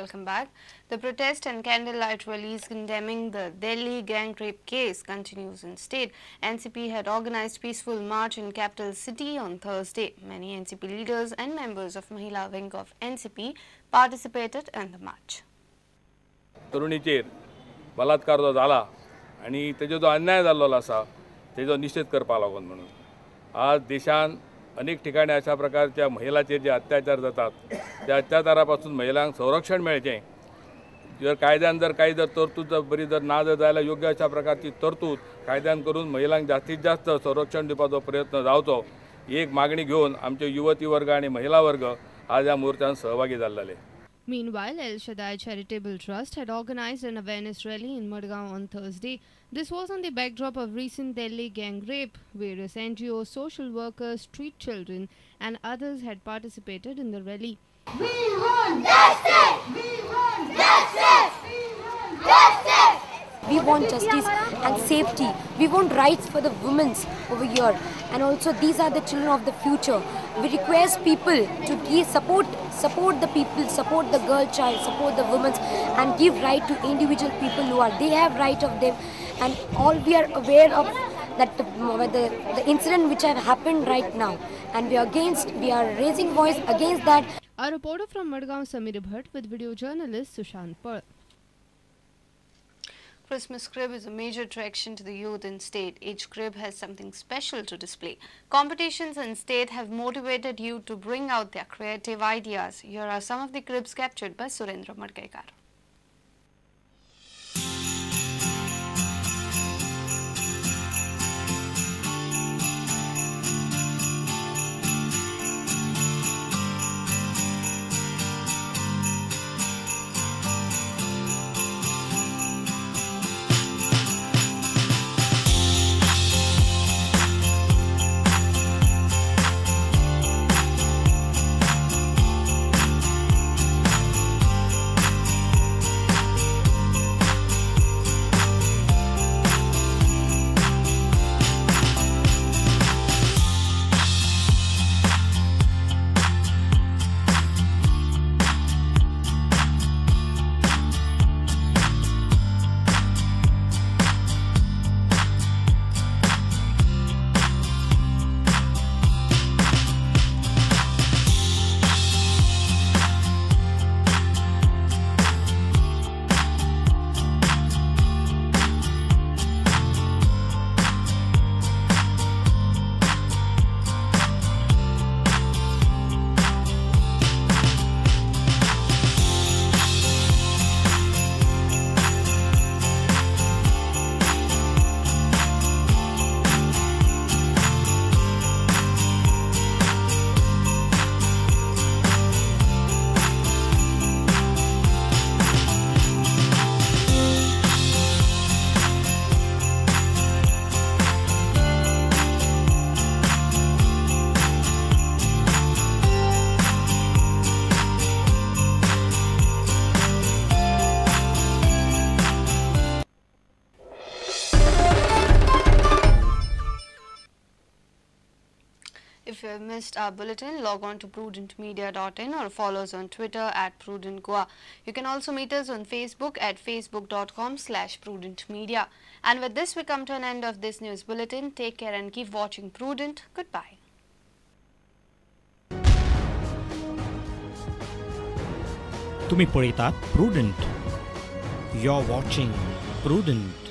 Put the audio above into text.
Welcome back. The protest and candlelight rallies condemning the Delhi gang rape case continues in state. NCP had organized peaceful march in capital city on Thursday. Many NCP leaders and members of Mahila wing of NCP participated in the march. तरुणीचेर बलात्कार जो जाला आनी तेजो जो अन्याय जाल्लो आसा तेजो निशेध करपाक लागून म्हणून आज देशान अनेक ठिकाणी अशा प्रकारच्या महिलांचेर जे अत्याचार जातात त्या अत्याचारापासून महिलांक संरक्षण मेळचें, जर कायद्यान जर काही जर तरतूद जर बरी जर ना जर जाल्यार योग्य अशा प्रकारची तरतूद कायद्यान करून महिलांक जास्तीत जास्त संरक्षण दिवपाचो प्रयत्न जावचो ही एक मागणी घेवन आमचे युवती वर्ग आनी महिला वर्ग आज ह्या मोर्चान सहभागी जाल्ले. Meanwhile, El Shaddai Charitable Trust had organized an awareness rally in Madgaon on Thursday. This was on the backdrop of recent Delhi gang rape. Various NGOs, social workers, street children and others had participated in the rally. We want justice! We want justice! We want justice! We want justice and safety. We want rights for the women over here. And also these are the children of the future. We request people to give support the people, support the girl child, support the women and give right to individual people who are, they have right of them. And all we are aware of that the incident which have happened right now, and we are against, we are raising voice against that. A reporter from Madgaon, Samir Bhatt, with video journalist Sushant Pal. Christmas crib is a major attraction to the youth in state. Each crib has something special to display. Competitions in state have motivated youth to bring out their creative ideas. Here are some of the cribs captured by Surendra Madkaikar. If you have missed our bulletin, log on to prudentmedia.in or follow us on Twitter at prudentgoa. You can also meet us on Facebook at facebook.com/prudentmedia. And with this, we come to an end of this news bulletin. Take care and keep watching Prudent. Goodbye. तुम्ही पळयतात Prudent. You're watching Prudent.